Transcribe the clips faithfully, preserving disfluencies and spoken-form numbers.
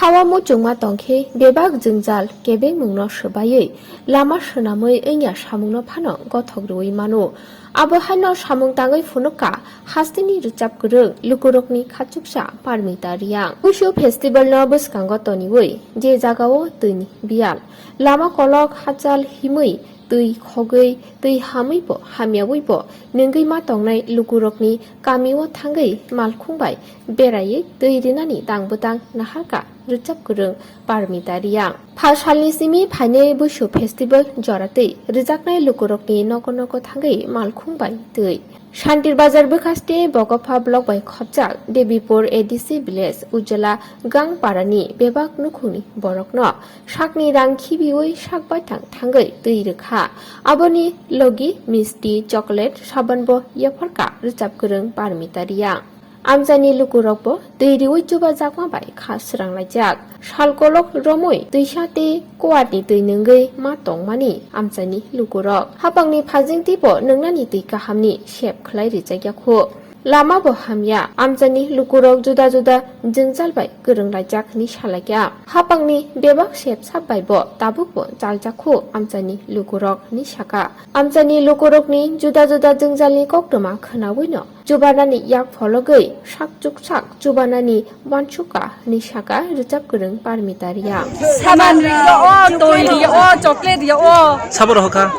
Hawa muchungma tongkhe bebak jwngjal kebengmungno swbaiwi lama swnamwi wngya samungno phano gothok rwui mano. Abo haino samung tangwi phunukha hasteni rwchap kwrwng lukurokni khachuksa Parmita Riyang. Wushu festivalno bwskango toniwi je jagao twini biyal, lama kolok hachal himwi twi khogwi twi hamwibo hamyawibo nwngwi ma tongnai lukurokni kamio thangwi malkhung bai beraiwi twi rinani dang bwtang naharkha rwchap kwrwng Parmita Riyang. Pha salni simi phainai Buisu festival joratwi rwjaknai lukurokni nogo nogo thangwi malkhung bai twi. Shantir Bazar bwkhaste Bokopha block bai khopjak Debipur A D C village Ujala Gangparani bebak nukhungni borokno sakni rang khibiwi sak baithang thangwi twi rwkha. Aboni logi misti, chocolate, sabanbo yapharkha rwchap kwrwng Parmita Riyang. Amchaini lukurokbo twi riwi chubajakma bai kha swranglaijak. Salkolok romwi twisa tei kuarni twi nwngwi ma tongmani amchaini lukurok. Hapangni phajingtwibo nwngnani twi kahamni sep khlai rijakya khu. Lama bo hamya, amchaini lukurok juda juda jwngjal bai kwrwng laijak hwnwi salaikha. Hapangni bebak sep sap bai bo tabuk bo chaljak khu amchaini lukurok hwnwi saka. Amchaini lukurokni juda juda jwngjalni koktwma khwnawino chubanani yak phologwi sak chuksak chubanani wansukha hwnwi saka rwchap kwrwng Parmita Riyang. Saman rio, twi rio, chocolate rio. Sabo rohokha?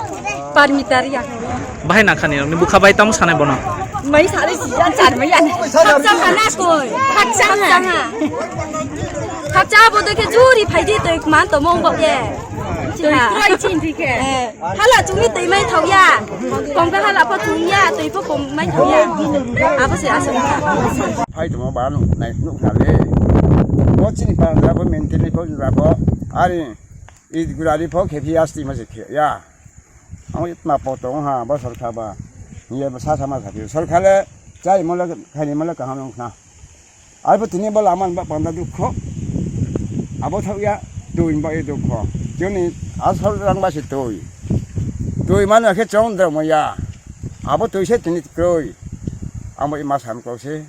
Parmita Riyang. Bahai nakhani nokni bukha bai tamo sanai bono? Mai sari siya char mai ani. Khakcha hana koi. Khakcha hana. Khakcha bo dekhe juri phaidi twi man to mong bo ye. Twi twi chin thike. Eh. Hala chungni twi mai thauya. Kongka hala pho chungya, twi pho kom mai thauya. Abo se asal. Phai tongma ba nuk nai nuk na le. Bo chini pa ra bo maintain ni pho ra bo. Ari i gurari pho khe phi asti ma se khe ya. Ang itma po tong ha bo sorkar ba. Ye ba sa sa ma sa phi. Sorkar le chai mo le khai ni mo le kaham nung na. Abo tini bo lama ni bak panda dukho. Abo thauya twi ni bagwi dukho. Chini asol rang ba se twi. Twi mano khe chong dramo ya. Abo twi se tini kwrwi. Ang bo ima sam kok se.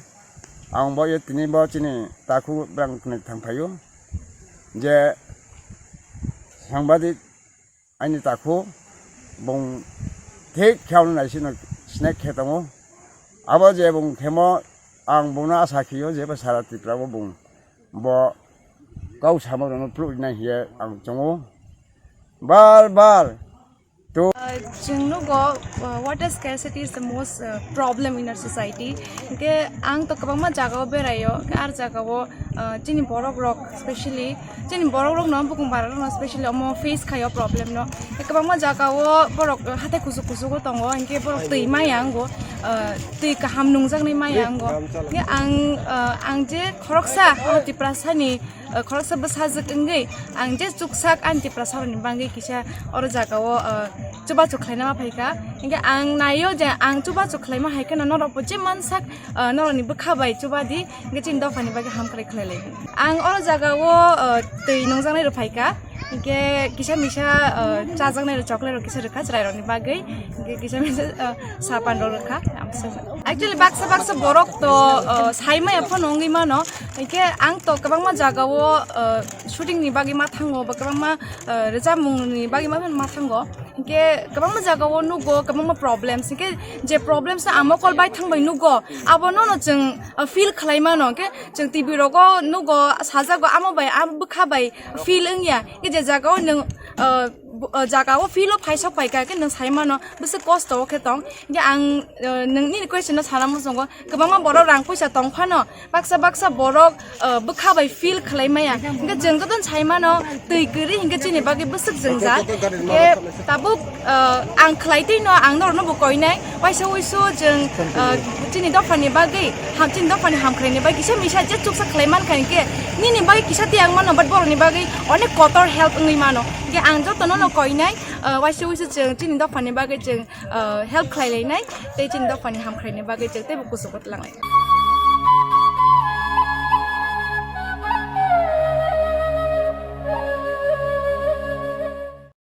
Ang bo ye tini bo chini takhu brang kne thang phaio. Je sangbadik ani takhu bung thik khe nai sino snack khe tongo. Abo je bung khemo ang bungno asa khio je bo sara Tripura o bung bo kau samo rwno phluh rinai hiye ang chongo. Bar bar to. Uh, chwng nugo, uh, water scarcity is the most, uh, problem in our society. Hingke ang to kwbangma jagao beraio, hingke ar jagao, uh, chini borok rok specially, chini borok rok no bukung bara rok no specially omo face khaio problem no. Hingke kwbangma jagao borok, uh, hathai kuchuk kuchuk o tongo, hingke borok twi maya wngo, uh, twi kaham nungjaknai maya wngo. Hingke ang, uh, ang je khoroksa o Tiprasani, uh, khoroksa bwsajwk wngwi ang je chuksak ani Tiprasa rokni bagwi kisa oro jagao, uh, chubachu khlaina ma phaikha. Hingke ang naio je ang chubachu khlaima hai kheno norokbo je mansak, uh, norokni bwkha bai chubadi, hingke chini dophani bagwi hamkrai khlai lai. Ang oro jagao, uh, twi nungjaknai rok phaikha. Hingke kisa misa, uh, chajaknai rok chocolate rok kisa rwkha chwrairokni bagwi. Hingke kisa misa, uh, sapan rok rwkha. Actually, baksa baksa borok to, uh, saimaya phano wngwi mano. Hingke ang to kwbangma jagao, uh, shooting ni bagwi ma thango, ba kwbangma, uh, rwchapmung ni bagwi ma, ma thango. Hingke kwbangma jagao nugo, kwbangma problems. Hingke je problems no ang mokol bai thang bai nugo, abo no no chwng, uh, feel khlai mano. Hingke chwng T V rogo nugo, sajago, amo bai, amo bwkha bai feel wngya. Hingke je jagao nwng, uh, bu-, uh, jagao feel o phai sok pai kha, hingke nwng sai mano, bwswk kosto o khe tong. Hingke ang, uh, nwng nini question no sana muchungo, kwbangma borok rang puisa tong phano, baksa baksa borok, uh, bwkha bai feel khlai maya. Hingke chwng joto sai mano, twi kwrwi hingke chini bagwi bwswk jwngjal. Hingke tabuk, uh, ang khlai twi no, ang norok no bo koinai. Waisa wuisu chwng, uh, chini dophani bagwi, ham, chini dophani hamkrai ni bagwi kisa misa je chuksa khlai man kha hingke nini bagwi kisa tiyang mano, but borok ni bagwi onek kotor help wngwi mano. Hingke ang joto no no koinai, uh, waisa wuisu chwng chini dophani bagwi chwng, uh, help khlai lainai, tei chini dophani hamkrai ni bagwi chwng teibo kuchugo tlang lai.